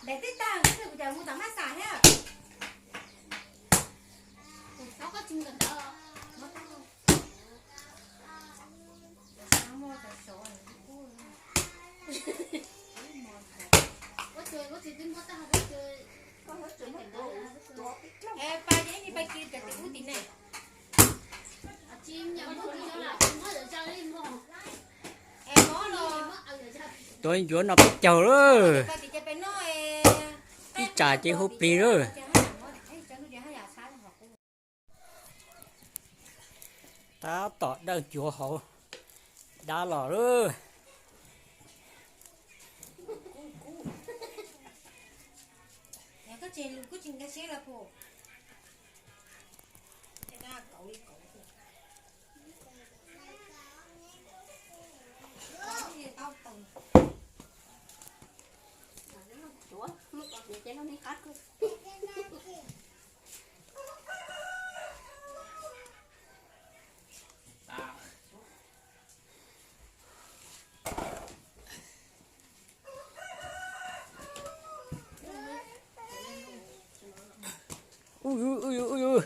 Daim twb tag, kuv cov mus tom mab xam thiab. Tuav ncuav no peb caug lawm. Ib tsam ces hu plig lawm. Tab tom dawj ncuav hauv dab los lawm. Ub yuv, ub yuv, ub yuv.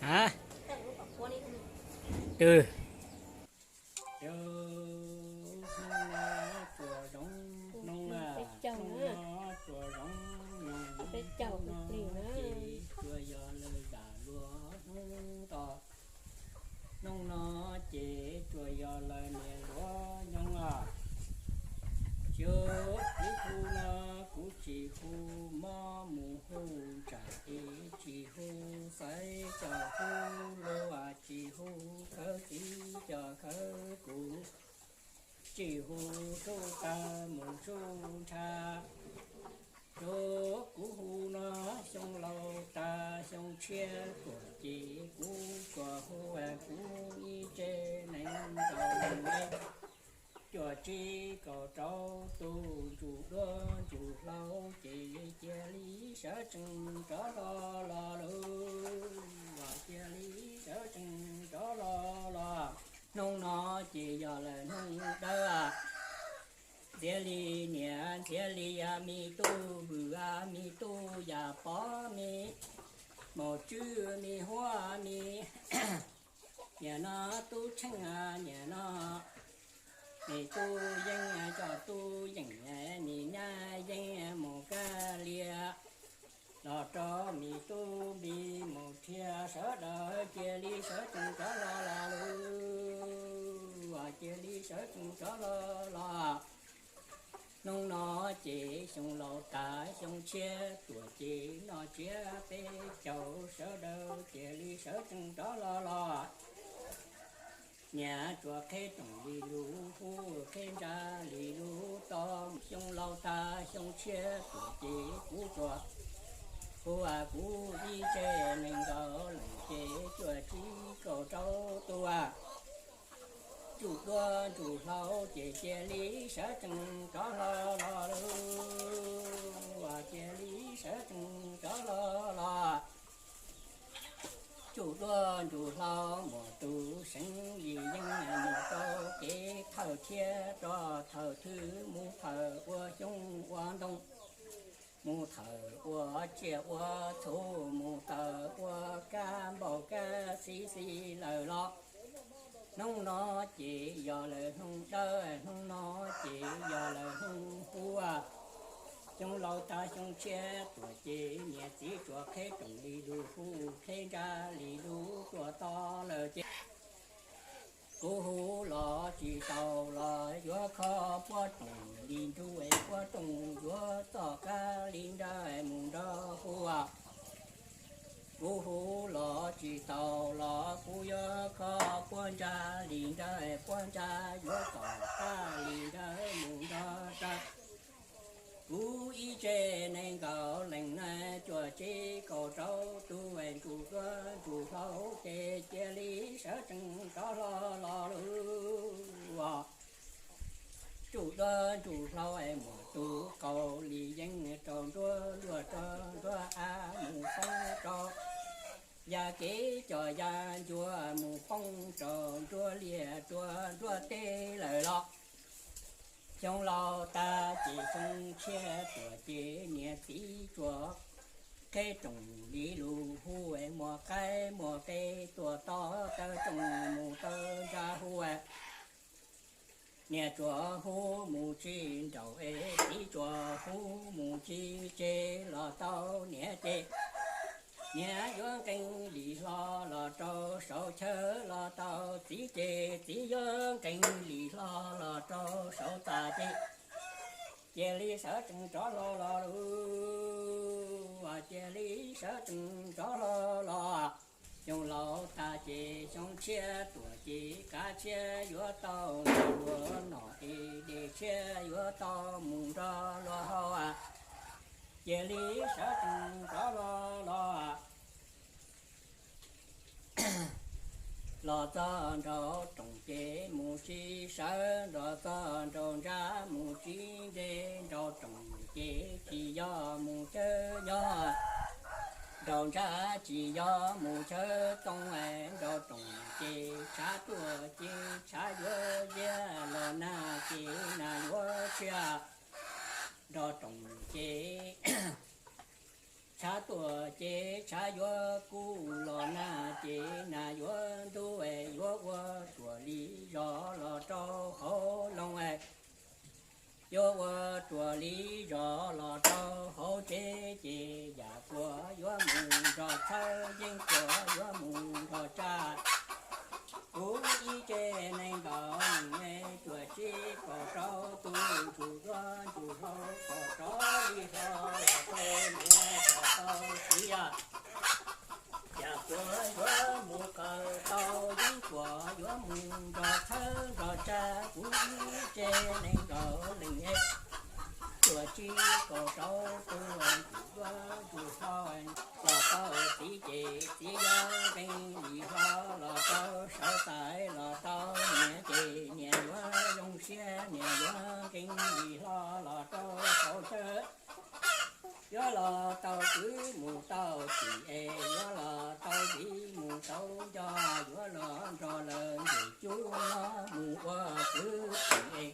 Hais, twb hnub no tsuas zoo, hnub no tsuas zoo, hnub no ces tsuas yog lawm zam luag hnub to. Hnub no ces tsuas yog lawm niam luag nyoog os. Xyov ib hnub no kuv tsis hu mob mus hu ntsam es tsis hu xaiv coj hu luag, tsis hu khawv txiv coj khawv kuv, tsis hu sub tawg mus sub ntsha. Xyov kuv hu no xyoo laus tas xyoo tshiab tuaj ces kuv tsuas hu kuv ib tse nees nkaum cuaj tsib kaum rau tus ntsuj duab ntsuj hlauv ces cia li sawv tsees rov los los lawm, cia li sawv tsees rov los los. Hnub no ces yog lawm hnub dawb, ntxias li niam ntxias li me tub vwm, me tub yaj pov, me maum tswb, me huab, me niam no tub tsheej, niam no me tub yeej, coj tub yeej, me nyab yeej mus kab lias los rau me tub npis mus rhiab, sawv daws cia li sawv tsees rov los los lawm, cia li sawv tsees rov los los. Hnub no ces xyoo laus tas xyoo tshiab tuaj ces noj tsiab peb caug, sawv daws cia li sawv tsees rov los los. Niam tsuas qheb rooj li lus hu, qheb ntsaj li lus to, xyoo laus tas xyoo tshiab tuaj ces kuv tsuas hu kuv ib tse nees nkaum leej ces cuaj tsib kaum rau tus ntsuj duab ntsuj hlauv ces cia li sawv tsees rov los los lawm, cia li sawv tsees rov los los. Ntsuj duab ntsuj hlauv muaj tus seev yim yeej mus rau kev thawj thiab rau thawj thwv, mus thawj ua xyoob ua ntoo, mus thawj ua tsiaj ua txhu, mus thawj ua kab npauj kab xib xis lawm los. Hnub no ces yog lawm hnub dawb, hnub no ces yog lawm hnub huab. Xyoo laus tas xyoo tshiab tuaj ces niam txiv tsuas qheb rooj li lus hu, qheb ntsaj li lus tuaj to lawm ces kuv hu los tsis tau los yuav khob puab rooj li ntsuj es puab rooj yuav txoj kab li nra mus nrog hu, kuv hu los tsis tau los kuv yuav kho puab ntsa li nra puab ntsa yuav tom qab li nra mus nrog rau kuv ib tse nees nkaum leej na, cuaj tsib kaum rau tus ntsuj duab ntsuj hlau ces cia li sawv tsees rov hlo los lawm. Ntsuj duab ntsuj hlau muaj tus qaug li yeeb rau nruab luaj rau nruab av mus poob rau yaj kev coj yaj ncua mus poob rau nruab liaj rua nruab teb lawm los. Xyoo laus tag ces xyoo tshiab tuaj ces niam txiv tsuas qheb rooj li lus hu, muaj qaib muaj qe tuaj tod taw rooj mus taw ntsa hu. Niam tsuas hu mus tsis nraum es txiv tsuas hu mus tsis tseg los tau niam ces niam yuav nqee li hlo los rau saum chaw los tau txiv ces txiv yuav nqee li hlo los rau saum txaj ces cia li sawv tsees rov hlo los lawm, cia li sawv tsees rov hlo los. Xyoo laus tag ces xyoo tshiab tuaj ces kav tshiab yuav tau nrog luag noj es dej tshiab yuav tau mus nrog luag haus, cia li sawv tsees rov hlo los. Los txog nraum rooj ces mus sib sawv, los txog nraum ntsa mus sib nres, nraum rooj ces tsis yog mus chaw nyob, nraum ntsa tsis yog mus chaw toob, nraum rooj ces tshav tuaj ces tshav yuav ziab, los nag ces nag yuav tshiab, nraum rooj ces tshav tuaj ces tshav yuav kub, los nag ces nag yuav ntub, yuav ua ruam li zos los rau hauv loog, yuav ua ruam li zos los rau hauv tsev ces yam kuas yuav mus nrog txhawb, yeeb kuas yuav mus nrog tsaj. Kuv ib tse nees nkaum leej, cuaj tsib kaum rau tus ntsuj duab ntsuj hlau, kaum rau li hlo los rau niam tau txiv, yam kuas yuav mus kawm tau, yeeb kuas yuav mus nrog txhawb nrog tsaj. Kuv ib tse nees nkaum leej, cuaj tsib kaum rau tus ntsuj duab ntsuj hlau, los tau txiv ces txiv yuav nqee li hlo los rau saum txaj, los tau niam ces niam yuav zoo siab, niam yuav nqee li hlo los rau saum chaw. Yuav los tau kwv mus tau tij es, yuav los tau viv mus tau nco, yuav los nrog lawv ntxim cub nyob mus ua kwv tij es,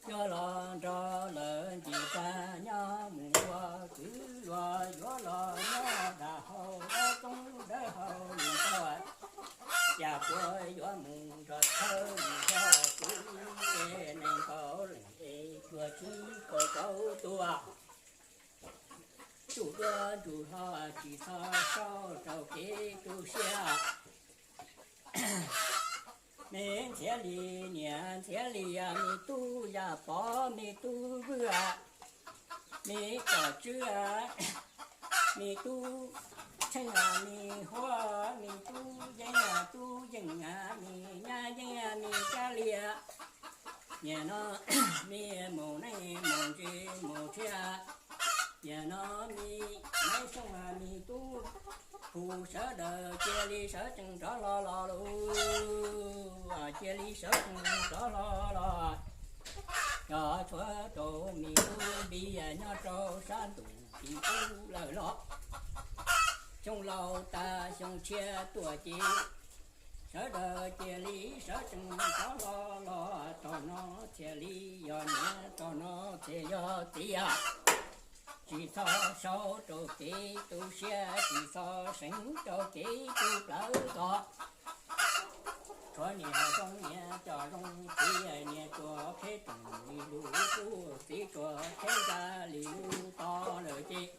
yuav los nrog lawv ntxim tag nyob mus ua kwv luag, yuav los nyob dawb hau dawb koob dawb hau li ntawd, yam kuas yuav mus nrog txhawb mus nrog kwv tij nees nkaum leej es cuaj tsib kaum rau tus ntsuj duab ntsuj hlau, tsis txhob sau rau kev tu siab. Me Ntxhiav Lis, niam Ntxhiav Lis, me tub Yaj Pov, me tub Vwj, me Tsom Tswb, me tub Tsheej, me Huab, me tub Yeeb, tub Yeej, me Nyab Yeeb, me Tsab Lias. Nim no me Mus Neej, Mus Ntsis, Mus Tshiab, nim no me Maiv Xyooj, me tub Hu, sawv daws cia li sawv tsees rov hlo los lawm, cia li sawv tsees rov hlo los. Yog tshuav rau me tub Npis nyob rau sab ntuj tim ub lawm los. Xyoo laus tag xyoo tshiab tuaj ces sawv daws cia li sawv tsees rov hlo los. Tog no thiaj li yog niam, tog no thiaj yog txiv, tsis txhob sau rau kev tu siab, tsis txhob seev rau kev tu plawv tod. Tshuav niam zoo niam, coj zoo txiv, niam tsuas qheb rooj li lus hu, txiv tsuas qheb ntsa li lus to lawm ces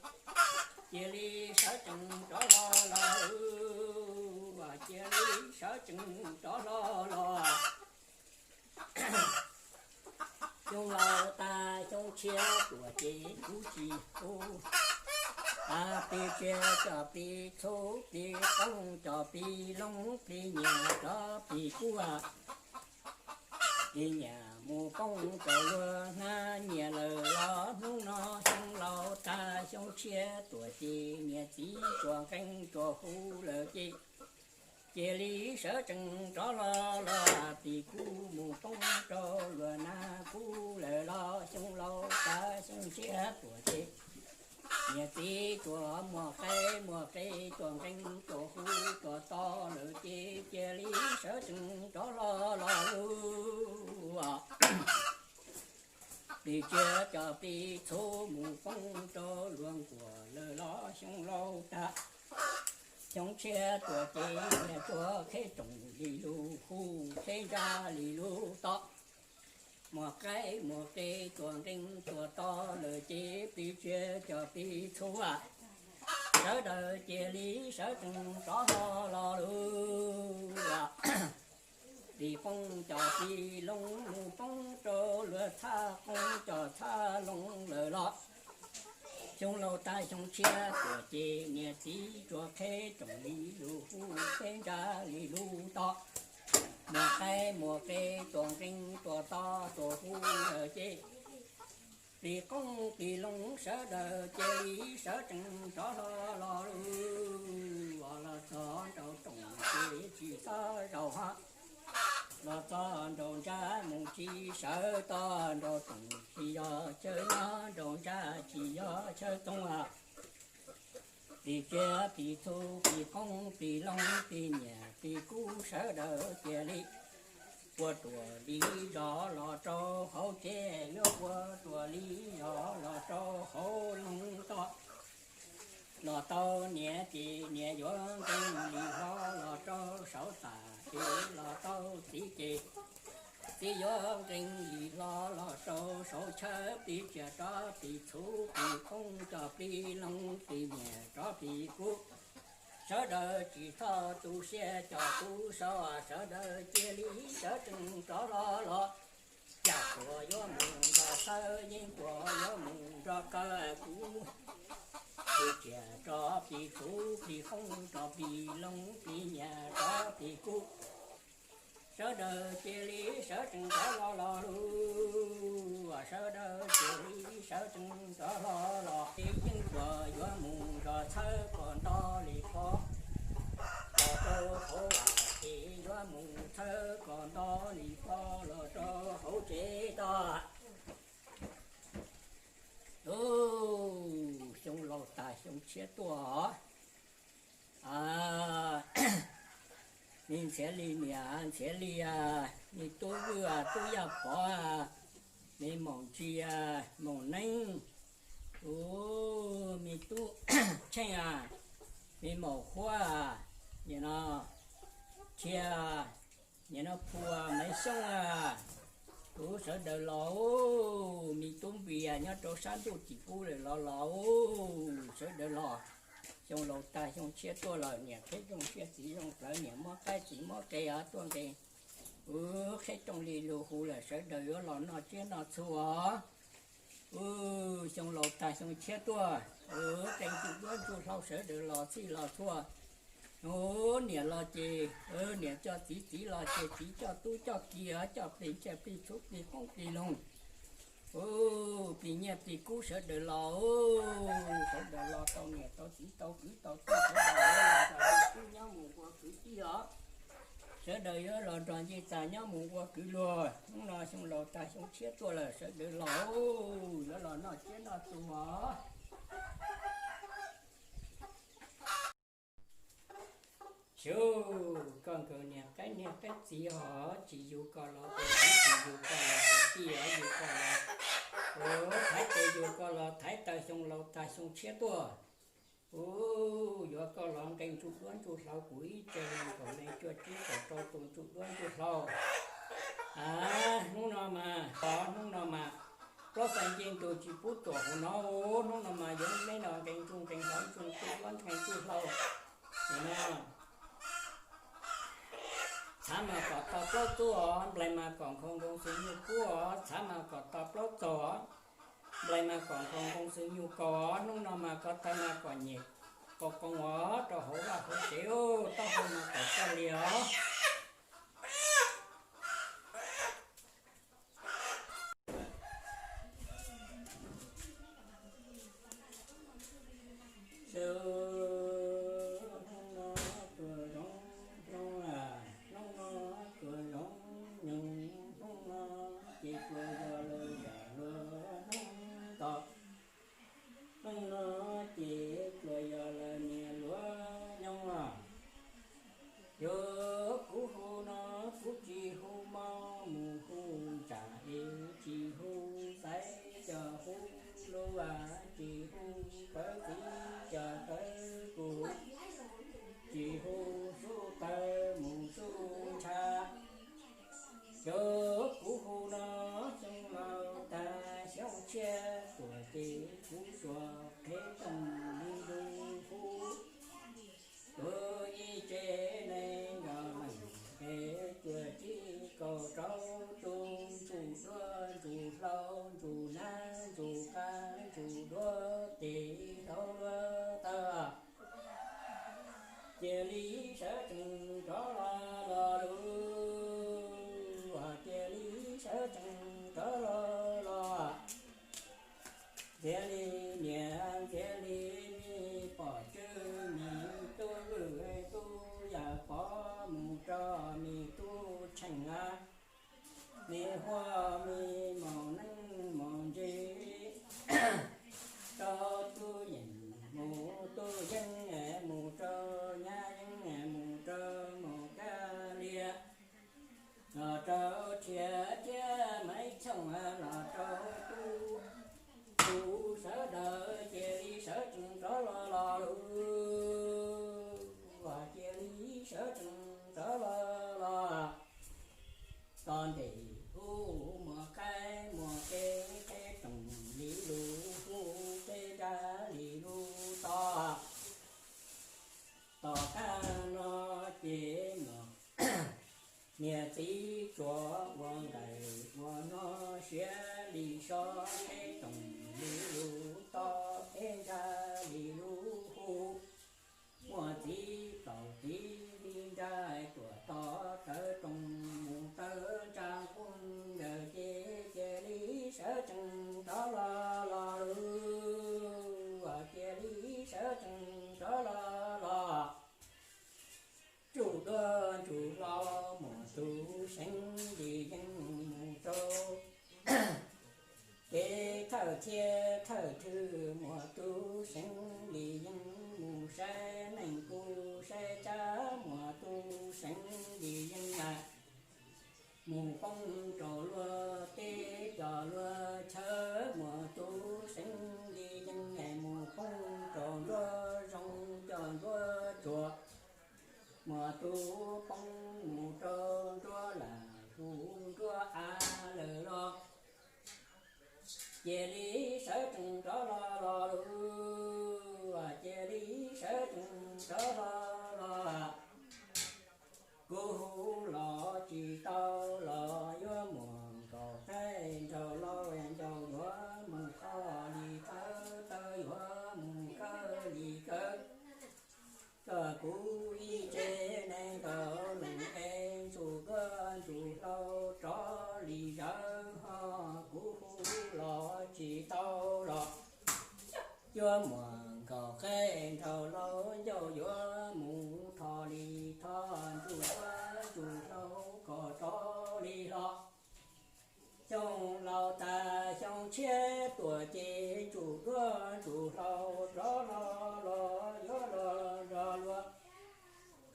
cia li sawv tsees rov hlo los, cia li sawv tsees rov hlo los. Xyoo laus tag xyoo tshiab tuaj ces kuv tsis hu. Plig tsiaj coj plig txhu, plig qoob coj plig loo, plig nyiaj rov plig kub. Plig nyiaj mus poob rau luag hnab nyiaj lawm los hnub no xyoo laus tag xyoo tshiab tuaj ces niam txiv tsuas nqeeb tsuas hu lawm ces cia li sawv tsees rov hlo los. Plig kub mus poob rau luag hnab kub lawm los xyoo laus tag xyoo tshiab tuaj ces niam txiv tsuas muag qaib muag qe tsuas nqeeb tsuas hu tsuas to lawm ces cia li sawv tsees rov hlo los lug. Plig tsiaj coj plig txhu mus poob rau luag nkuaj lawm los xyoo laus tag xyoo tshiab tuaj ces niam tsuas qheb rooj li lug hu, qheb ntsaj li lug to, muag qaib muag qe tsuas nqeeb tsuas to lawm ces plig tsiaj coj plig txhu sawv daws cia li sawv tsees rov hlo los lug. Plig qoob coj plig loo mus poob rau luag txhab qoob coj txhab loo lawm los xyoo laus tag xyoo tshiab tuaj ces niam txiv tsuas qheb rooj li lug hu, qheb ntsaj li lug to, muag qaib muag qe tsuas nqeeb tsuas to tsuas hu lawm ces plig qoob plig loo sawv daws cia li sawv tsees rov hlo los lug. Los txog nraum rooj ces tsis xav zaum hab, los txog nraum ntsaj mus tsis sawv, tog nraum rooj tsis yog chaw nyob, nraum ntsaj tsis yog chaw txoov. Plig tsiaj plig txhu plig qoob plig loo plig nyiaj plig kub sawv daws cia li puag ruam li zos los rau hauv tsev, yuav puag ruam li zos los rau hauv loog toj. Los tau niam ces niam yuav nqeeb li hlo los rau saum tas, ces los tau txiv ces txiv yuav nqeeb li hlo los rau saum chaw. Plig tsiaj rov plig txhu plig qoob coj plig loo plig nyiaj rov plig kub, sawv daws tsis txhob tu siab coj tu sau, sawv daws cia li sawv tsees rov hlo los. Yaj tuam yuav mus nrog txhawb, yeeb tuam yuav mus nrog kaw, kuv plig tsiaj rov plig txhu plig qoob rov plig loo plig nyiaj rov plig kub, sawv daws cia li sawv tsees rov hlo los lug. Sawv daws cia li sawv tsees rov hlo los, yeeb tuam yuav mus nrog txhawb kom nto li pob los rau hauv, ces yuav mus txhawb kom nto li pob los rau hauv tsev toj. Xyoo laus tag xyoo tshiab tuaj, me Ntxhiav Lis niam, Ntxhiav Lis, me tub Vwj, tub Yaj Pov, me maum Ntsia, maum Neeb, tus me tub Tsheej, me maum Huab, nim no Tshia, nim no Phua, Maiv Xyooj, kuv sawv daws los, me tub Npias nyob rau sab ntuj tim ub lawm los los, sawv daws los. Xyoo laus tag xyoo tshiab tuaj los niam qhib rooj siab txiv zoo plawv, niam muab qaib txiv muab qe tuaj nqe, kuv qhib rooj li lug hu lawm sawv daws yuav los noj tsiab noj txhu os. Xyoo laus tag xyoo tshiab tuaj, qee ntsuj duab ntsuj hlauv sawv daws los txhij los txhua. Niam los ces niam coj txiv, txiv los ces txiv coj tub coj ki, coj plig tsiaj plig txhu plig qoob plig loo, plig nyiaj plig kub sawv daws los, sawv daws los tau niam tau txiv tau kwv tau tij sawv daws los, tub nyob mus ua kwv tij os. Sawv daws yuav los nrog ncej txag nyob mus ua kwv luag. Hnub no xyoo laus tag xyoo tshiab tuaj lawm sawv daws los, yuav los noj tsiab noj txhu os. Xyov koj nkawd niam qaib niag qaib txiv hos tsis yug koj los ua kwv, tsis yug koj los ua tij, yug koj los thaiv tes, yug koj los thaiv taw xyoo laus tag xyoo tshiab tuaj. Ub, yuav koj los nqee ntsuj duab ntsuj hlauv kuv ib tse nees nkaum leej cuaj tsib kaum rau tus ntsuj duab ntsuj hlauv. A, hnub no mas, hnub no mas, plaub xav nce ntug tsis pub tuam hauv no, hnub no mas yuav neb no nqee ntsuj nqee hlauv ntsuj duab ntsuj hlauv. Nim no Txhav mas kom to plaub txuj os, nplaig mas kom nkhaus nkoos xws nyuj kub os. Txhav mas kom to plaub txaug os, nplaig mas kom nkhaus nkoos xws nyuj kaus os. Hnub no mas ko taw mas kom nyem qos qoos os, rau hauv vaj hauv tsev, taub hau mas kom txaj li os. Sawv, hnub no tuag zoo, hnub, hnub no tuag zoo nyoog, hnub no ces tuag yog lawv yam luag hnub tod. Hnub no ces tuag yog lawv niam luag nyoog os. Yog kuv hu no kuv tsis hu mo, mus hu tsam es tsis hu xaiv cov hu lus, tsis hu pawv txiv cov pawv kus, tsis hu sub tawg mus sub ntsha. Yog kuv hu no xyoo laus tag xyoo tshiab tuaj ces kuv suav qheb toom li lus hu. Tuag ib tsev neeg nkaus leej, es tuag tsib kaum rau tus, ntsuj duab ntsuj hlauv ntsuj nab ntsuj qab ntsuj duab tes dhau luag tawg. Cia li sawv tsees rov los los lus, cia li sawv tsees rov los los. Ntxias li niam ntxias li txiv, pom tswv me tub vwm tub yawm, pov mus rau me tub tsheej, me huab me maum neej maum ntse, rau tub yeej mus tub yeeb, mus rau nyab yeeb, mus rau maum kab lias, los rau rhiab thiab maiv chooj, los rau tub, kuv sawv daws cia li sawv tsees rov los los lus, cia li sawv tsees rov los los. Txog ntes ub muag qaib muag qe, qheb toom li lus hu, qheb ntsab li lus to. Tom qab no ces muag niam txiv tsuas ua nqaim ua no, siav li so, qheb toom li lus to, qheb ntsab li lus hu. Muaj txiv plaub txiv li nra, tuam tos tawv rooj mus tawv ntsa nqus, nkawd ces cia li sawv tsees rov los los lus, cia li sawv tsees rov los los. Ntsuj duab ntsuj hlauv muaj tus seev li yeej mus rau kev thawj thiab thawj thwj, muaj tus seev li yeej mus saib neeg kuj saib tsab, muaj tus seev li yeej mus poob rau luag teb cov luag chaw, muaj tus seev li yeej mus poob rau nruab zoov cov nruab tsuag, muaj tus poob mus rau nruab lam hu nruab av lawm los. Cia li sawv tsees rov los los lus, cia li sawv tsees rov los los. Kuv hu los tsis tau los yuav muaj nkaus qaib nraug laus ncauj yuav mus qhov li qhawv, taw yuav mus kawg li kawg. Koj kuv ib tsev neeg nkaus leej es ntsuj duab ntsuj hlauv rov li zawv ho, kuv hu los tsis tau los yuav muaj nkaus qaib nraug laus ncauj yuav mus thov li thov, ntsuj duab ntsuj hlauv kom rov li hlo. Xyoo laus tas xyoo tshiab tuaj ces ntsuj duab ntsuj hlauv rov los los yuav los nrog luag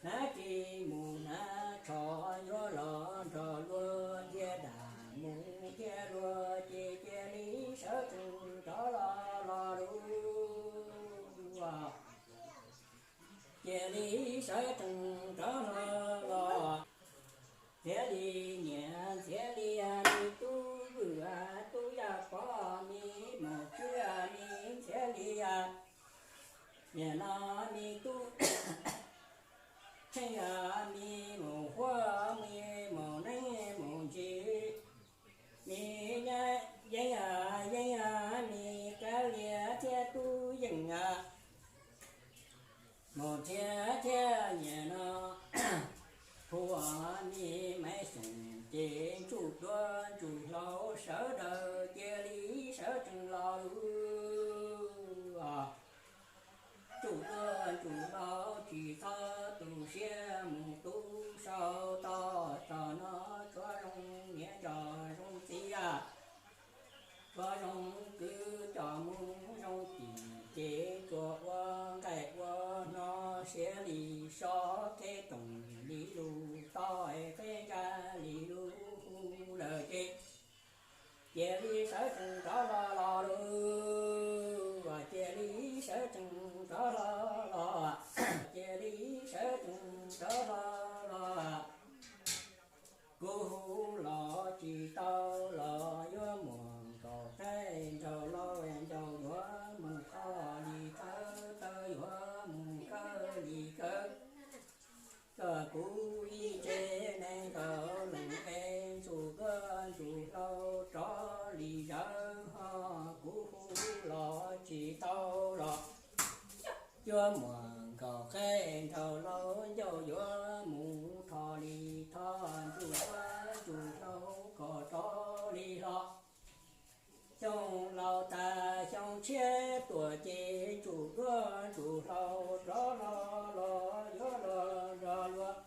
hnav ris mus hnav tsho, yuav los nrog luag dhia dam mus dhia luag, ces cia li sawv tsees rov los los lus, cia li sawv tsees rov los los. Ntxias li niam ntxias li tub vwm tub yaj pov, me maum tswb me ntxias li Duab ntsuj hlauv sawv daws cia li sawv tsees los lug. Ntsuj duab ntsuj hlauv tsis txhob tu siab mus tub sau toj, txog no tshuav zoo niam cov zoo txiv, tshuav zoo kwv coj mus zoo tim, ces tsuas ua nqaij ua hno siav li so, qheb toom li lug toj, qheb ntsab li lug hu lawm ces cia li sawv tsees rov hlo los lug, cia li sawv tsees rov hlo los, cia li sawv tsees rov hlo los. Kuv hu los tsis tau los yuav muaj nkaus qaib nraug lauj, ncaus yuav mus qhov li thawb, thawb yuav mus kawg li kawg. Koj kuv ib tse nees nkaum leej es ntsuj duab ntsuj hlauv rov li zawv ho, kuv hu los tsis tau los yuav muaj nkaus qaib nraug lauj, ncaus yuav mus thov li thov, ntsuj duab ntsuj hlauv kom rov li hlo. Xyoo laus tas xyoo tshiab tuaj ces ntsuj duab ntsuj hlauv rov hlo los yuav los nrog luag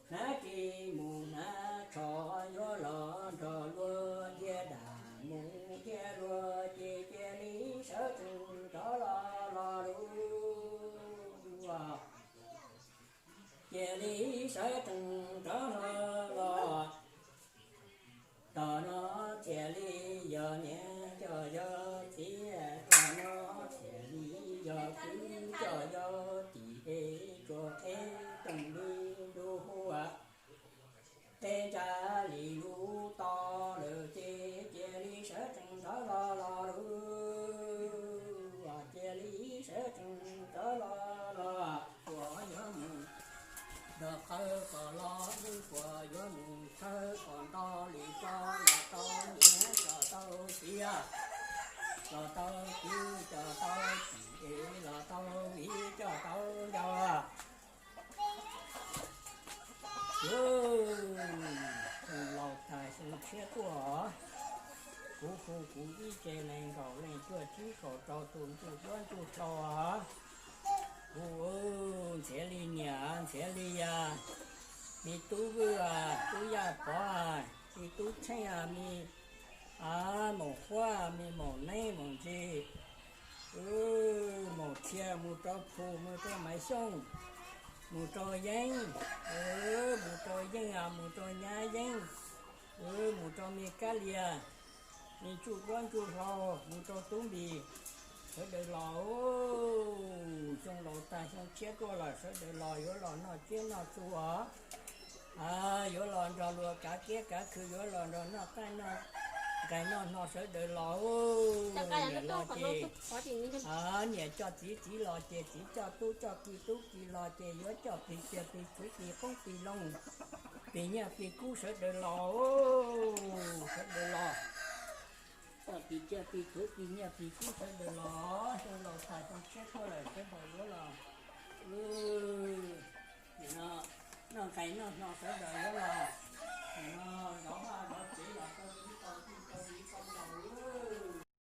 hnav ris mus hnav tsho, yuav los nrog luag dhia dam mus dhia luag, ces cia li sawv tsees rov hlo los lug. Cia li sawv tsees rov hlo los. Tom no thiaj li yog niam coj yog txiv, tom no thiaj li yog kwv coj yog tij, es tsuas qheb toom li lug hu, qheb ntsab li lug toj lawm ces cia li sawv tsees rov hlo los lug. Cia li sawv tsees rov hlo los, tsuas yuav mus nrog qawv kom los, tsuas yuav mus thawb kom nto li tso, los tau niam coj tau txiv, los tau kwv coj tau tij, es los tau viv coj tau ncaus. Xyoo laus tas xyoo tshiab tuaj, kuv hu kuv ib tse nees nkaum leej cuaj tsib kaum rau tus ntsuj duab ntsuj hlauv, kuv ntxhiav li niam ntxhiav li yawm, me tub vwj, tub yaj pov, me tub tsheej, me maum huab, me maum neeb maum ntsis, maum txhia, mus rau Phu, mus rau Maiv Xyooj, mus rau Yeeb, mus rau Yeej, mus rau Nyab Yeeb, mus rau me Kab Lias, me ntsuj duab ntsuj hlauv, mus rau Tub Npis, sawv daws los. Xyoo laus tas xyoo tshiab tuaj lawm, sawv daws los yuav los noj tsiab noj txhu os. Yuav los nrog luag kav kiab kav khw, yuav los nrog noj qaij noj nqaij noj hno, sawv daws los. Niam los ces niam coj txiv, txiv los ces txiv coj tub, coj ki tub ki los ces yuav coj plig tsiaj plig txhuv plig qoob plig loo, plig nyiaj plig kub, sawv daws los. Sawv daws los. Coj plig tsiaj plig txhuv plig nyiaj plig kub, sawv daws los. Xyoo laus tas xyoo tshiab tuaj lawm, sawv daws yuav los noj nqaij noj hno, sawv daws yuav los. Nim no zov haj